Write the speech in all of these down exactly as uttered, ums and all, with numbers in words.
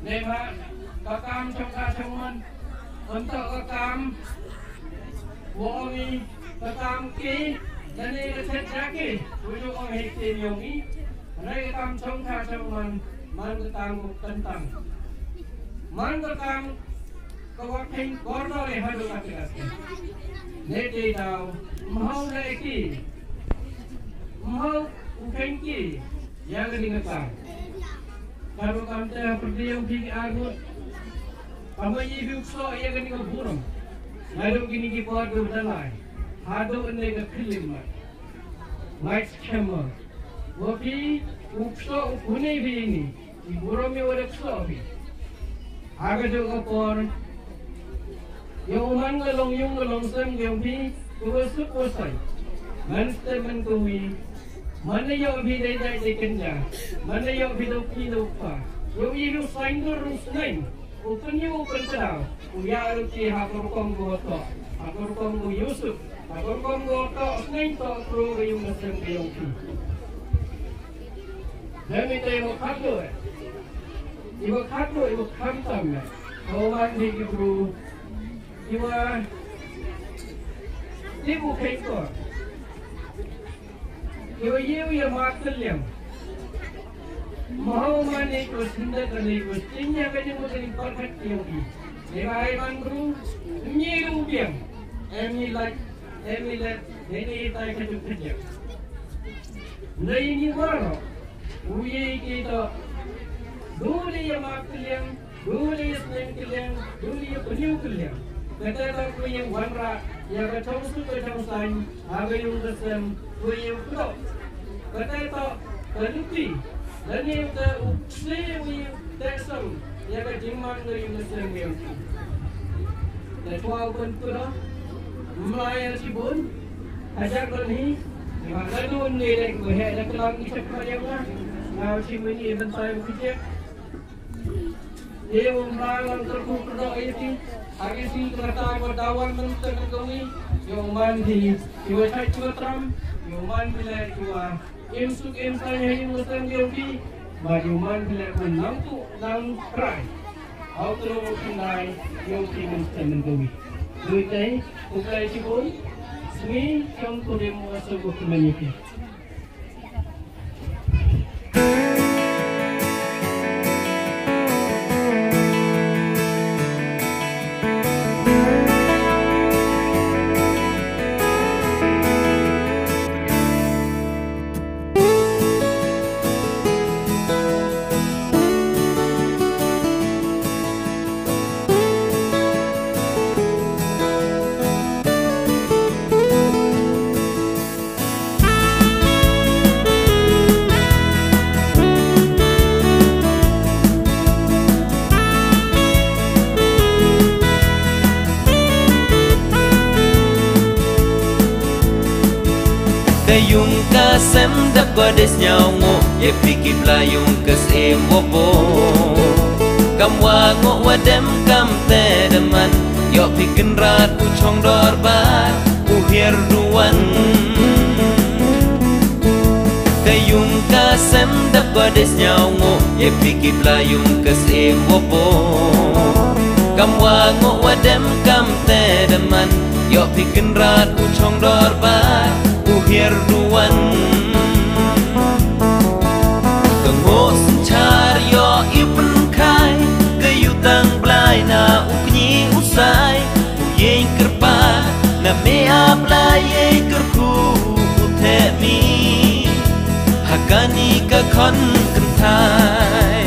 Neibhah ka kam chong ka chong man, ym toh ka kam wa ong i ka kam ki, lane ka chet ja ki, u ju ong hei ktien yong i. Hynrei ka kam chong ka chong man, man ka kam wa kyntang. Man ka kam ka wa kheiñ kordor i hadooh katte katte. Neitæ daw, ym hoi leh ki, ym hoi u kheiñ ki ya kani ka kam. Ka rukom te ha pyrdi yong phi ki arngut, kam wa i phi u ksoh ya kani ka burom. Nadooh kini ki por kiwa da lai, hadooh ynne ka khlim mat, ngait skhem o wa phi u ksoh u kune phi ini, i burom i wa da ksoh phi. Ha kajooh ka por, yow man ka longyung ka longsem yong phi kawa suk wa saiñ. Mynstep mynkawi, man da yoh phi dei dei dei kynja, man da yoh phi da u kñi da u kpa, yow i u saiñdur u sneiñ, u pynyoo u pynkdaw, u yaluti ha ka rukom kawa toh, ha ka rukom kawa yusuk, ha ka rukom kawa toh sneiñ toh kro ka yung ka sem ka yong phi. Dang itæ iwa khatduh, iwa khatduh, iwa khamtam eh, kawa man phi ki bru kiwa tip u kheiñkor, kiwa ye u yamap kylliang. Ym hoi man i kiwa syndet lane kiwa sting ya ka jingmut ka jingpyrkhat ki yong i. Neibhah i man bru, ym ye u biang, em i lait, em i lait heini itai ka jingkhyndiat. Neini waroh, u ye ki toh, du li yamap kylliang, du li yasneiñ kylliang, du li yapynyoo kylliang. Katæ toh kawa ye wanrah ya ka chongsuk ka chongsaiñ ha ka yung ka sem, kawa ye u kdoh. Katæ toh ka luti, lane katæ u kse wa ye u tehsong ya ka jingman ka yung ka sem ka yong phi. Tæ chwa u pynkut o, ym lai ya chiboon, hajar don hi, neibhah nadooh ynne leh kiwa heh da klam ki chakhmat yong nga, nga u chim ini i bynta iwa khajiak. Ye u ym lai lang kyrkhu kyrdoh ya phi, ha ki sngi kynrata wa daw wan mynstep mynkawi, yow man phi kiwa chait kiwa tram, yow man phi leh kiwa im suk im saiñ ha yung ka sem yong phi, bad yow man phi leh u nang tu nang krai ha u tyrwa u khyndai yong phi mynstep mynkawi. Dooh itæ, khublei chiboon, sngi chong kurim wa suk wa kmen ya phi. Ka yung ka sem dap ko de sñiaw ngooh ya phi ki pla yung ka syiem wa booh. Kamwa ngooh wa dem kamtæ da man, yoh phi kynrad u chong dorbar u hiar duwan. Ka yung ka sem dap ko de sñiaw ngooh ya phi ki pla yung ka syiem wa booh. Kamwa ngooh wa dem kamtæ da man, yoh phi kynrad u chong dorbar u hiar duwan. Ka ngooh synchaar yoh i pynkhie, ka yutang Blai na u kñi u sai, u yieñ kyrpad na me ap Blai, yei kyrkhu u theh mih ha kani ka khon kynthai.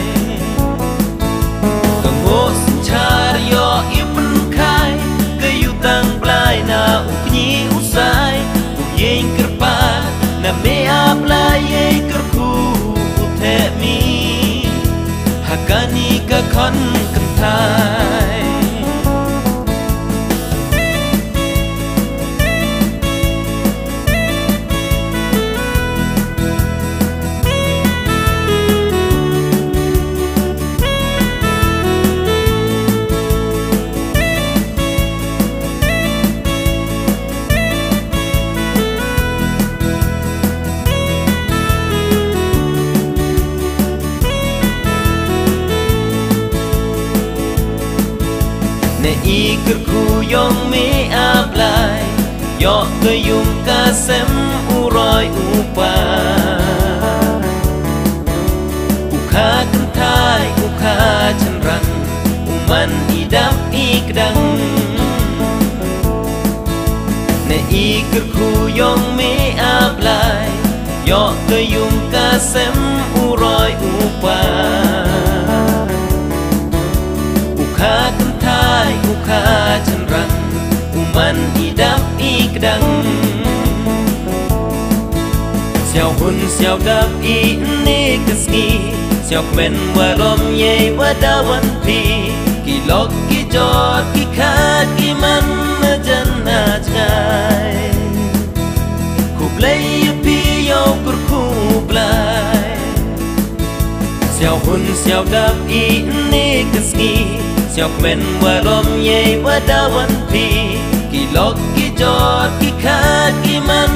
Ka ngooh synchaar yoh i pynkhie, ka yutang Blai na u kñi u sai, u yieñ kyrpad na me ap Blai, yei kyrkhu u theh mih ha kani ka khon kynthai. I kyrkhu yong me a Blai, yoh ka yung ka sem u roi u pa. U kha kynthai, u kha chynrang, u man i dap i kdang. Ne i kyrkhu yong me a Blai, yoh ka yung ka sem u roi u pa. U kha kynthai, u kha chynrang, u man i dap i kdang. Siaw hun siaw dap i ne ka sngi, siaw kmen warom yei wa dawan phi. Ki lok ki jot ki khat ki man na jan na jngai. Khublei ya phi yow kyrkhu Blai. Siaw hun siaw dap i ne ka sngi, siaw kmen warom yei wa dawan phi. Ki lok ki jot ki khat ki man